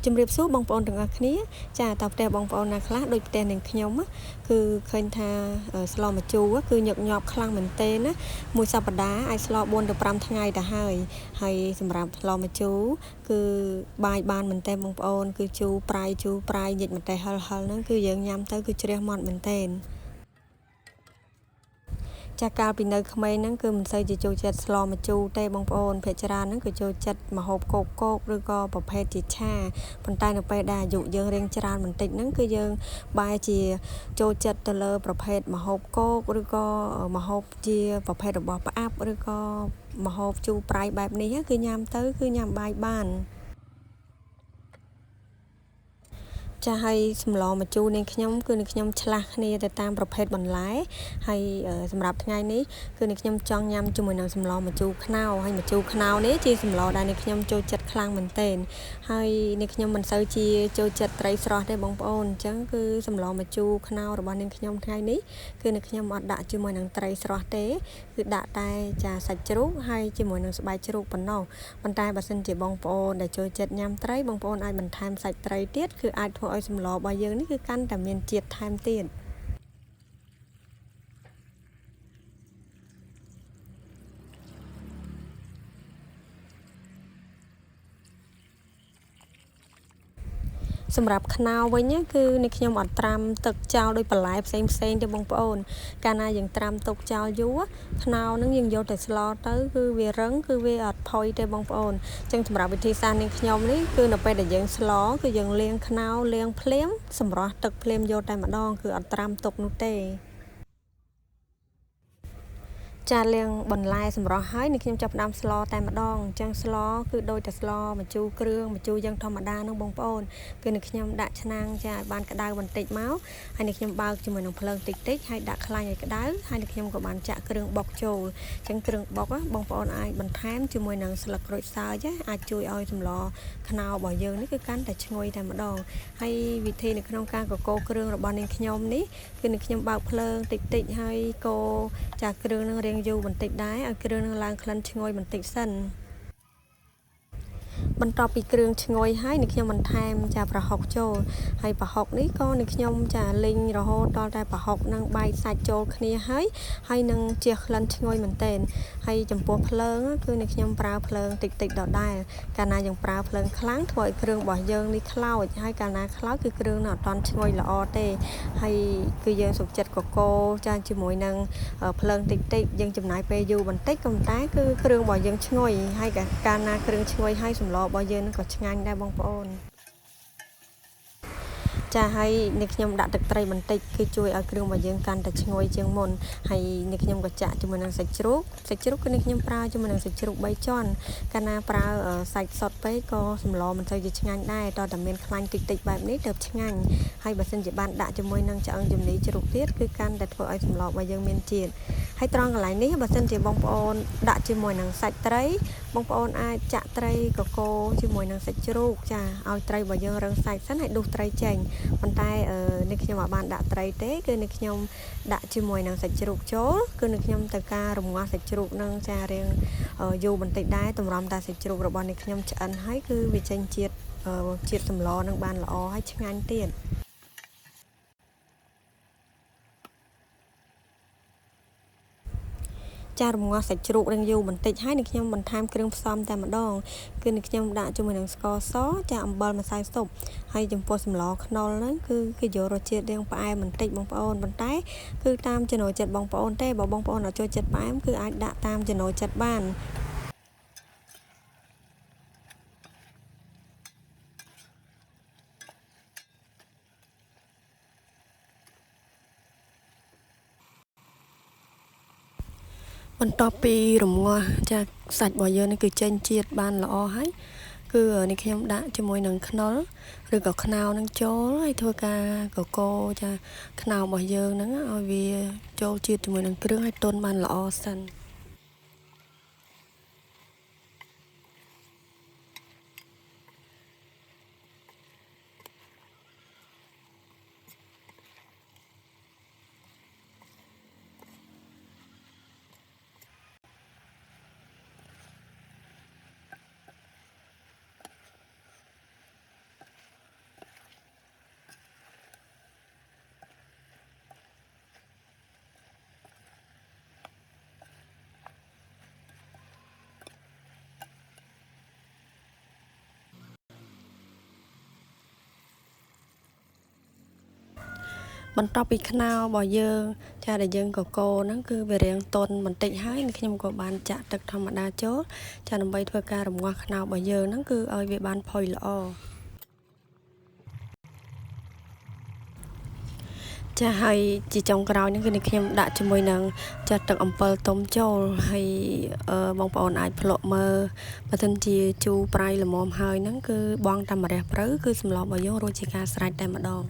ជំរាបសួរបងប្អូនទាំងអស់គ្នាចាតើផ្ទះបងប្អូនណាខ្លះដូចផ្ទះនឹងខ្ញុំគឺឃើញថាស្លម្ជូរគឺញឹកញាប់ខ្លាំងមែនទែនណាមួយសប្តាហ៍អាចស្ល4ទៅ5ថ្ងៃទៅហើយហើយសម្រាប់ស្លម្ជូរគឺបាយបានមែនទែនបងប្អូនគឺជូរប្រៃជូរប្រៃញិចម្ទេសហិលហិលហ្នឹងគឺយើងញ៉ាំទៅគឺជ្រះមាត់មែនទែនចាកាលពីនៅក្មេងហ្នឹងគឺមិនសូវជាចូលចិត្តស្លម្ជូរទេបងប្អូនភាគច្រើនហ្នឹងគឺចូលចិត្តម្ហូបគោកគោកឬក៏ប្រភេទជាឆាប៉ុន្តែនៅពេលដែលអាយុយើងរៀងច្រើនបន្តិចហ្នឹងគឺយើងបែរជាចូលចិត្តទៅលើប្រភេទម្ហូបគោកឬក៏ម្ហូបជាប្រភេទរបស់ផ្អាប់ឬក៏ម្ហូបជូរប្រៃបែបនេះគឺញ៉ាំទៅគឺញ៉ាំបាយបានចាហើយសម្លម្ជូរនាងខ្ញុំគឺនាងខ្ញុំឆ្លាស់គ្នាទៅតាមប្រភេទបន្លែហើយសម្រាប់ថ្ងៃនេះគឺនាងខ្ញុំចង់ញ៉ាំជាមួយនឹងសម្លម្ជូរខ្នុរហើយម្ជូរខ្នុរនេះជាសម្លដែលនាងខ្ញុំចូលចិត្តខ្លាំងមែនទែនហើយនាងខ្ញុំមិនសូវជាចូលចិត្តត្រីស្រស់ទេបងប្អូនអញ្ចឹងគឺសម្លម្ជូរខ្នុររបស់នាងខ្ញុំថ្ងៃនេះគឺនាងខ្ញុំអត់ដាក់ជាមួយនឹងត្រីស្រស់ទេគឺដាក់តែចាសាច់ជ្រូកហើយជាមួយនឹងស្បែកជ្រូកប៉ុណ្ណោះប៉ុន្តែបើសិនជាបងប្អូនដែលចូលចិត្តញ៉ាំត្រីបងប្អូនអាចបន្ថែមសាច់ត្រីទៀតគឺអាចធ្វើឲ្យសម្លរបស់យើងនេះគឺកាន់តែមានជាតិថែមទៀតសម្រាប់ខ្នុរវិញគឺនេះខ្ញុំអត់ត្រាំទឹកចោលដោយបន្លែផ្សេងផ្សេងទេបងប្អូនកាលណាយើងត្រាំទុកចោលយូរខ្នុរនឹងយើងយកទៅស្លទៅគឺវារឹងគឺវាអត់ផុយទេបងប្អូនអញ្ចឹងសម្រាប់វិធីសាស្ត្រនាងខ្ញុំនេះគឺនៅពេលដែលយើងស្លគឺយើងលាងខ្នុរលាងភ្លាមសម្រស់ទឹកភ្លាមយកតែម្ដងគឺអត់ត្រាំទុកនោះទេចាលាងបន្លែសម្រស់ហើយនេះខ្ញុំចាប់ផ្ដើមស្លតែម្ដងអញ្ចឹងស្លគឺដូចតែស្លម្ជូរគ្រឿងម្ជូរយ៉ាងធម្មតាហ្នឹងបងប្អូនគឺនេះខ្ញុំដាក់ឆ្នាំងចាឲ្យបានក្តៅបន្តិចមកហើយនេះខ្ញុំបើកជាមួយនឹងភ្លើងតិចតិចហើយដាក់ខ្លាញ់ឲ្យក្តៅហើយនេះខ្ញុំក៏បានចាក់គ្រឿងបុកចូលអញ្ចឹងគ្រឿងបុកបងប្អូនអាចបន្ថែមជាមួយនឹងស្លឹកក្រូចសើចអាចជួយឲ្យសម្លខ្នុររបស់យើងនេះគឺកាន់តែឈ្ងុយតែម្ដងហើយវិធីនៅក្នុងការកកូរគ្រឿងរបស់នាងខ្ញុំនេះគឺនេះខ្ញុំបើកភ្លើងតិចតិចហើយកូរចាគ្រឿងនឹងរៀងយូរបន្តិចដែរឲ្យគ្រឿងនឹងឡើងក្លិនឈ្ងុយបន្តិចសិនបន្ទាប់ពីគ្រឿងឈ្ងុយហើយនេះខ្ញុំបន្ថែមចាប្រហុកចូលហើយប្រហុកនេះក៏នេះខ្ញុំចាលីងរហូតដល់តែប្រហុកនឹងបែកសាច់ចូលគ្នាហើយហើយនឹងជះក្លិនឈ្ងុយមែនទែនហើយចំពោះភ្លើងគឺនេះខ្ញុំប្រើភ្លើងតិចតិចដដែលកាលណាយើងប្រើភ្លើងខ្លាំងធ្វើឲ្យគ្រឿងរបស់យើងនេះខ្លោចហើយកាលណាខ្លោចគឺគ្រឿងនឹងអត់ទាន់ឈ្ងុយល្អទេហើយគឺយើងសុខចិត្តកកូរចាជាមួយនឹងភ្លើងតិចតិចយើងចំណាយពេលយូរបន្តិចក៏ប៉ុន្តែគឺគ្រឿងរបស់យើងឈ្ងុយហើយកាលណាគ្រឿងឈ្ងុយហើយសម្លរបស់យើងនឹងក៏ឆ្ងាញ់ដែរបងប្អូនចាហើយនេះខ្ញុំដាក់ទឹកត្រីបន្តិចគឺជួយឲ្យគ្រឿងរបស់យើងកាន់តែឈ្ងុយជាងមុនហើយនេះខ្ញុំក៏ចាក់ជាមួយនឹងសាច់ជ្រូកសាច់ជ្រូកគឺនេះខ្ញុំប្រើជាមួយនឹងសាច់ជ្រូក3ជាន់កាលណាប្រើសាច់សុទ្ធពេកក៏សម្លមិនសូវជាឆ្ងាញ់ដែរតើតែមានខ្លាញ់តិចតិចបែបនេះទើបឆ្ងាញ់ហើយបើសិនជាបានដាក់ជាមួយនឹងឆ្អឹងជំនីជ្រូកទៀតគឺកាន់តែធ្វើឲ្យសម្លរបស់យើងមានជាតិហើយត្រង់កន្លែងនេះបើសិនជាបងប្អូនដាក់ជាមួយនឹងសាច់ត្រីបងប្អូនអាចចាក់ត្រីកកូរជាមួយនឹងសាច់ជ្រូកចាឲ្យត្រីរបស់យើងរឹងសាច់សិនហើយដុសត្រីចេញប៉ុន្តែនេះខ្ញុំអត់បានដាក់ត្រីទេគឺនេះខ្ញុំដាក់ជាមួយនឹងសាច់ជ្រូកចូលគឺនេះខ្ញុំត្រូវការរងាស់សាច់ជ្រូកនឹងចារៀងយូរបន្តិចដែរតម្រាំតែសាច់ជ្រូករបស់នេះខ្ញុំឆ្អិនហើយគឺវាចេញជាតិជាតិសម្លនឹងបានល្អហើយឆ្ងាញ់ទៀតចារងាស់សាច់ជ្រូករៀងយូរបន្តិចហើយនឹងខ្ញុំបន្ថែមគ្រឿងផ្សំតែម្ដងគឺនឹងខ្ញុំដាក់ជាមួយនឹងស្ករសចាអំបិលម្សៅស៊ុបហើយចំពោះសម្លខ្នុរហ្នឹងគឺគេយករសជាតិរៀងផ្អែមបន្តិចបងប្អូនប៉ុន្តែគឺតាមចំណូលចិត្តបងប្អូនទេបើបងប្អូនអត់ចូលចិត្តផ្អែមគឺអាចដាក់តាមចំណូលចិត្តបានបន្ទាប់ពីរងាស់ចាសាច់របស់យើងនេះគឺចេញជាតិបានល្អហើយគឺនេះខ្ញុំដាក់ជាមួយនឹងខ្នុរឬក៏ខ្នោនឹងចូលហើយធ្វើការកកូរចាខ្នោរបស់យើងហ្នឹងឲ្យវាចូលជាតិជាមួយនឹងគ្រឿងឲ្យទន់បានល្អសិន បន្ទាប់ពីខ្នោរបស់យើងចាដែលយើងកកូរហ្នឹងគឺវារាងទន់បន្តិចហើយខ្ញុំក៏បានចាក់ទឹកធម្មតាចូលចាដើម្បីធ្វើការរំងាស់ខ្នោរបស់យើងហ្នឹងគឺឲ្យវាបានផុយល្អចាហើយជាចុងក្រោយនេះគឺខ្ញុំដាក់ជាមួយនឹងចាទឹកអំពិលទុំចូលហើយបងប្អូនអាចភ្លក់មើលបើសិនជាជូរប្រៃល្មមហើយហ្នឹងគឺបងតាមម្រះព្រៅគឺសម្លរបស់យើងរួចជាការស្រេចតែម្ដង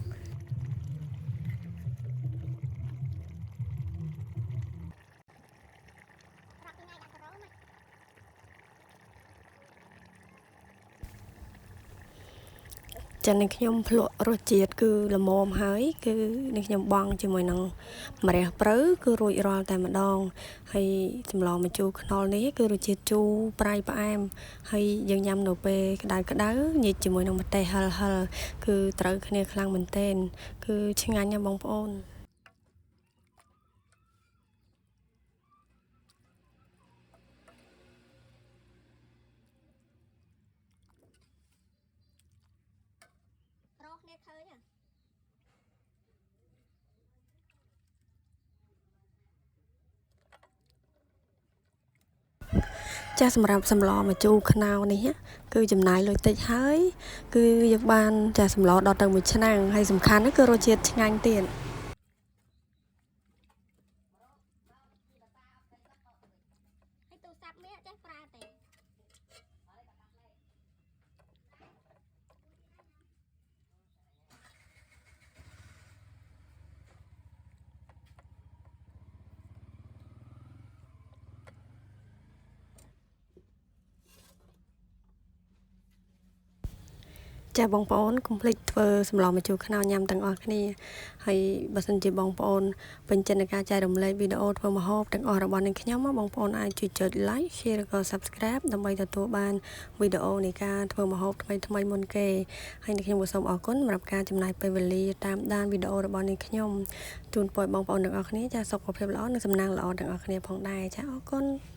ចានឹងខ្ញុំភ្លក់រសជាតិគឺល្មមហើយគឺនឹងខ្ញុំបង់ជាមួយនឹងម្រះព្រៅគឺរួចរាល់តែម្ដងហើយសម្លម្ជូរខ្នុរនេះគឺរសជាតិជូរប្រៃផ្អែមហើយយើងញ៉ាំនៅពេលក្តៅៗញិចជាមួយនឹងម្ទេសហិលហិលគឺត្រូវគ្នាខ្លាំងមែនទែនគឺឆ្ងាញ់ណាស់បងប្អូនចាសម្រាប់សម្លម្ជូរខ្នោនេះគឺចំណាយលុយតិចហើយគឺយើងបានចាសម្លដល់ទៅមួយឆ្នាំងហើយសំខាន់គឺរសជាតិឆ្ងាញ់ទៀត ហើយទូរស័ព្ទនេះចេះប្រើទេ ចាបងប្អូនកុំភ្លេចធ្វើសម្លម្ជូរខ្នោញ៉ាំទាំងអស់គ្នាហើយបើសិនជាបងប្អូនពេញចិត្តនឹងការចែករំលែកវីដេអូធ្វើម្ហូបទាំងអស់របស់នឹងខ្ញុំបងប្អូនអាចជួយចុច Like Share ឬក៏ Subscribe ដើម្បីទទួលបានវីដេអូនៃការធ្វើម្ហូបថ្មីៗមុនគេហើយនឹងខ្ញុំក៏សូមអរគុណសម្រាប់ការចំណាយពេលវេលាតាមដានវីដេអូរបស់នឹងខ្ញុំជូនពរបងប្អូនទាំងអស់គ្នាចាសុខភាពល្អនិងសំណាងល្អទាំងអស់គ្នាផងដែរចាអរគុណ។